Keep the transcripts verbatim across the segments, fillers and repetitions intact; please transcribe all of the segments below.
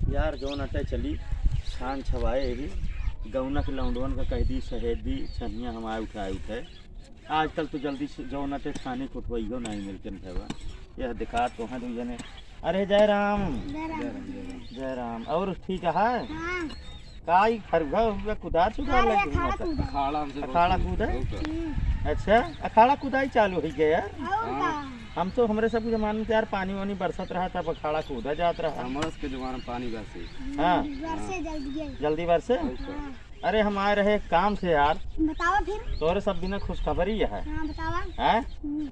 यार, जौन अटे चली, छान छवाए ही, गौना के लौंडवन का कह दी, सहेद दी, छनिया हमारे उठाए उठाए। आजकल तो जल्दी से जौन अटे खाने को उठवाइयो नहीं मिलते भैया। यह दिखा तो हैं दो जने। अरे जय राम। जय राम। जय राम। और ठीक है? हाँ। का ई फरुआ उरुआ कुदार सुदार हाँ, लगे ये अखाड़ा मतलब? कूदा। अखाड़ा हमसे बहुत अखाड़ा कूदा? कूदा? हम्म। अच्छा, अखाड़ा कुदाई चालू हो गया यार। और हाँ। का? हम तो हमरे सब के जमाने में तो यार पानी वानी बरसत रहा तब अखाड़ा कूदा जात रहा। हमरे सब के जमाने में पानी बरसे। हाँ। बरसे जल्दी है। जल्दी बरसे? और का? हाँ। अरे हम आए रहे एक काम से यार। बतावा फिर। तोरे सब बिना खुशखबरी है। हाँ, बतावा। हैं? हम्म।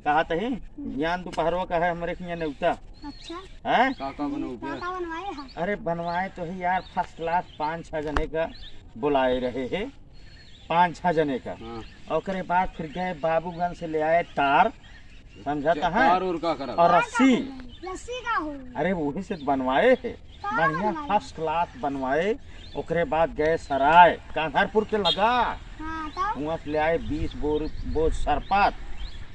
कहा तही? हम्म। बिहान दोपहरवा का है हमरे के यहाँ नेवता। अच्छा। हैं? का का बनवाए है? अरे बनवाए तो है यार, first class पाँच छह जने का बुलाए रहे हैं। पाँच छह जने का। हाँ। ओकरे बाद फिर गए बाबूगंज से ले आए तार, समझत है? तार और का करब? और रस्सी। रस्सी का हो? अरे वही से बनवाए है, तार बढ़िया बनवाए। First class बनवाए। ओकरे बाद गए सराय, कान्हरपुर के लगा। हाँ, तब? वहाँ से ले आए बीस बोर, बोझ सरपत,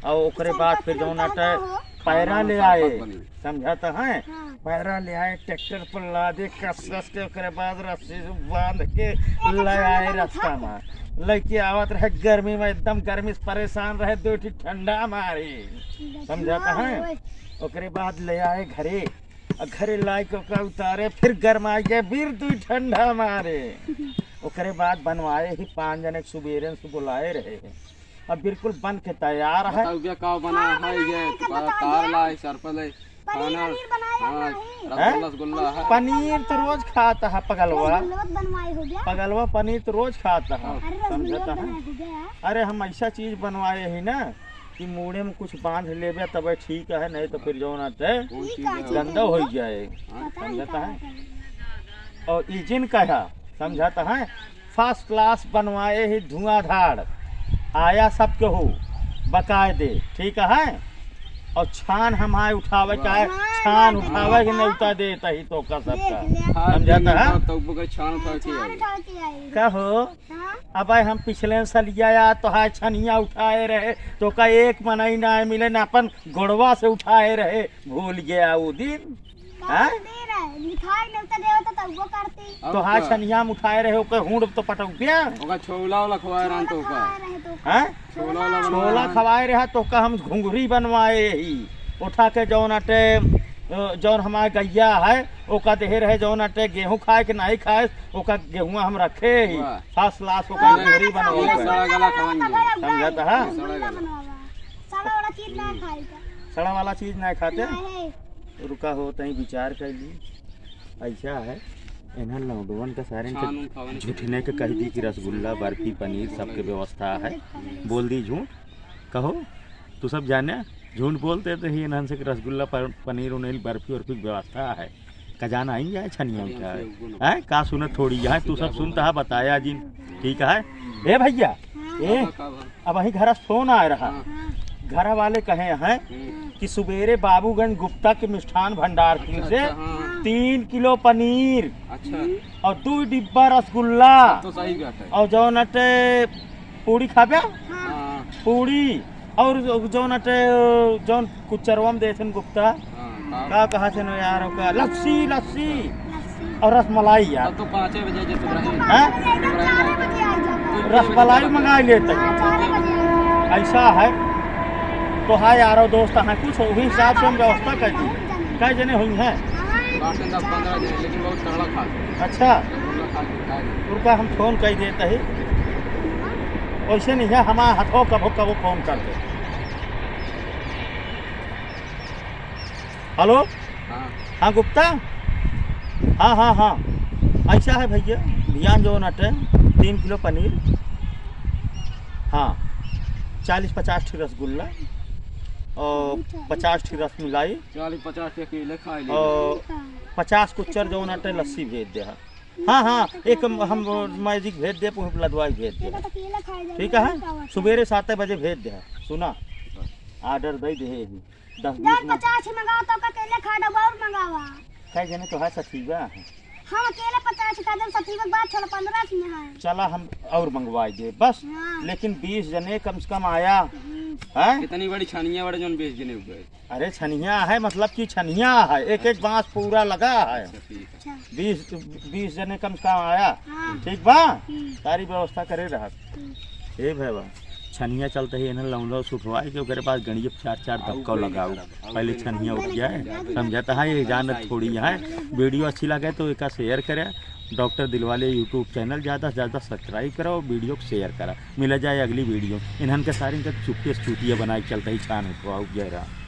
और ओकरे बाद फिर जौन अटे पैरा ले आए, समझत है? हाँ। पैरा ले आए, ट्रैक्टर पर लादे, कस कस के, ओकरे बाद रस्सी से बांध के ले आए रास्ता में। लेके आवत रहे गर्मी में, एकदम गर्मी से परेशान रहे, दो ठी ठंडा मारे, समझत है? ओकरे बाद ले आए घरे, आ घरे लाए के ओकरा उतारे, फिर गरमाए के, फिर दो ठंडा मारे। ओकरे बाद बनवाए ही पाँच जने के सुबेरे से बुलाए रहे। अब बिल्कुल बन के तैयार है। बताओ भैया, का बना है ये? तार लाए, सरपत है, पनीर, खाना, पनीर बनाया हाँ, नहीं। रसगुल्ला, हैं? रसगुल्ला है। पनीर तो रोज खाता है पगलवा। रसगुल्ला बनवाए हो गया। पगलवा पनीर तो रोज खाता है। अरे रसगुल्ला समझता है? बनाए हो गया। अरे हम ऐसा चीज बनवाए ही ना कि मूड़े में कुछ बांध लेबे तबे ठीक है, नहीं तो फिर जौन अटे कौन चीज है? गंदा हो जाए। हाँ। पता नहीं समझता है? और ई जिन कहा, समझता है? First class बनवाए ही धुआंधार, आया सब केहू बकायदे, ठीक है? और छान हमारे उठावे का है, हाँ, छान उठावे के न्योता देत ही तो का सबका। समझता है? तो छान उठा के आई। का हो? हाँ। अब हम पिछले सलिया या तो हाय छनिया उठाए रहे, तो का एक मनई ना मिले, ना अपन गोड़वा से उठाए रहे, भूल गया वो दिन। हाँ? लिखाई न्योता देवे तो तब वो करती। तो हाँ, का? छनिया में उठाए रहे, ओकर हुंड तो पटौबिया। ओकर छोला वाला खवाए रहन तो का? हाँ? छोला वाला छोला बनवाए रहन। खवाए रहा तो का हम घुंघरी बनवाए ही। उठा के जौन अटे, अ, जौन हमारे गैया है, ओका देहे रहे जौन अटे गेहूं खाए के नहीं खाए, ओका गेहुआ हम रखे ही। वाह। First class ओका घुंघरी बनवाए। सड़ा गला खवाएंगे। समझता है? सड़ा गला। सड़ा वाला चीज ना खाए का। सड़ा वाला चीज ना खाते? नहीं। रुका हो, तई विचार कर ली। ऐसा है, इन्हन लौंडवन का सारे झूठने के कह दी कि रसगुल्ला, बर्फी, पनीर सबके व्यवस्था है। बोल दी झूठ। कहो, तू सब जाने, झूठ बोलते तो ही इन्हन से कि रसगुल्ला, पर-, पनीर उनीर, बर्फी उर्फी की व्यवस्था है। का जाना आई है छनिया उठा है? का सुनत थोड़ी है, तू सब सुनता है, बताया जिन। ठीक है? ए भैया, ए, अब वही घर से फोन आए रहा। हाँ। घर वाले कहे हैं हम्म। कि सुबेरे बाबूगंज गुप्ता के मिष्ठान भंडार से अच्छा, हाँ। तीन किलो पनीर अच्छा। और दो डिब्बा रसगुल्ला तो सही बात है। और जौन अटे पूड़ी खाबे? हाँ। पूड़ी और जौन अटे जौन कुचरवा में देथिन गुप्ता। हाँ, का कहा से न यार, ओका लस्सी, लस्सी। लस्सी। और रसमलाई यार। तब तो पाँचे बजे जे सुबह हैं? रसमलाई मंगा लेते। हाँ, चार बजे आए। ऐसा है। तो हाँ यारो दोस्त हैं, कुछ वही हिसाब से हम व्यवस्था कर दी। कै जने हुई हैं? बाटे दस पन्द्रह जने, लेकिन बहुत तगड़ा खा। अच्छा। उनका हम फोन कर देते ही। वैसे नहीं है, हमारा हाथों कबो कबो फोन कर दे। हेलो? हाँ। हाँ, गुप्ता? हाँ, हाँ, हाँ। ऐसा है भैया, बिहान जौन अटे, तीन किलो पनीर, हाँ, चालीस पचास ठी रसगुल्ला और पचास ठी रसमलाई चालीस पचास ठी अकेले खा ले। और पचास कुच्चर जौन अटे लस्सी भेज दे। हाँ, हाँ, एक हम, हम मैजिक भेज दे, लदवाई भेज दे। ठीक है, सुबेरे सात बजे भेज दे। सुना, ऑर्डर दे दे। दस बीस जौन मिनट। पचास ही मंगावा तो का अकेले खा डबा और मंगावा। कै जने तो है सखीबा। हम अकेले पचास ठे खा देम, सतुआ के बाद थोड़ा पन्द्रह ठे में है। चला, हम और मंगवाई दे बस। हाँ। लेकिन बीस जने कम से कम आया। हम्म। हैं? इतनी बड़ी छनिया बड़े जौन बीस जने हो गए। अरे छनिया है, मतलब कि छनिया है, एक एक बांस पूरा लगा है। अच्छा, ठीक है। अच्छा। बीस, बीस जने कम से कम आया। हाँ। ठीक बा? हम्म। सारी व्यवस्था करे रहत। हम्म। ए भैया, छनिया चलते ही इन्हें लौंडो से उठवाए के ओकरे बाद गणिये चार चार धक्का लगाओ। पहले छनिया उठ जाए, समझत है, ये जानत थोड़ी है। वीडियो अच्छी लगे तो एका share करे। डॉक्टर दिलवाले YouTube channel ज्यादा से ज्यादा subscribe करो, वीडियो को share करा। मिला जाए अगली वीडियो। इन्हन के सारी के चुप्पे से चूतिया बनाए के चलते ही छान उठवाओ जय राम।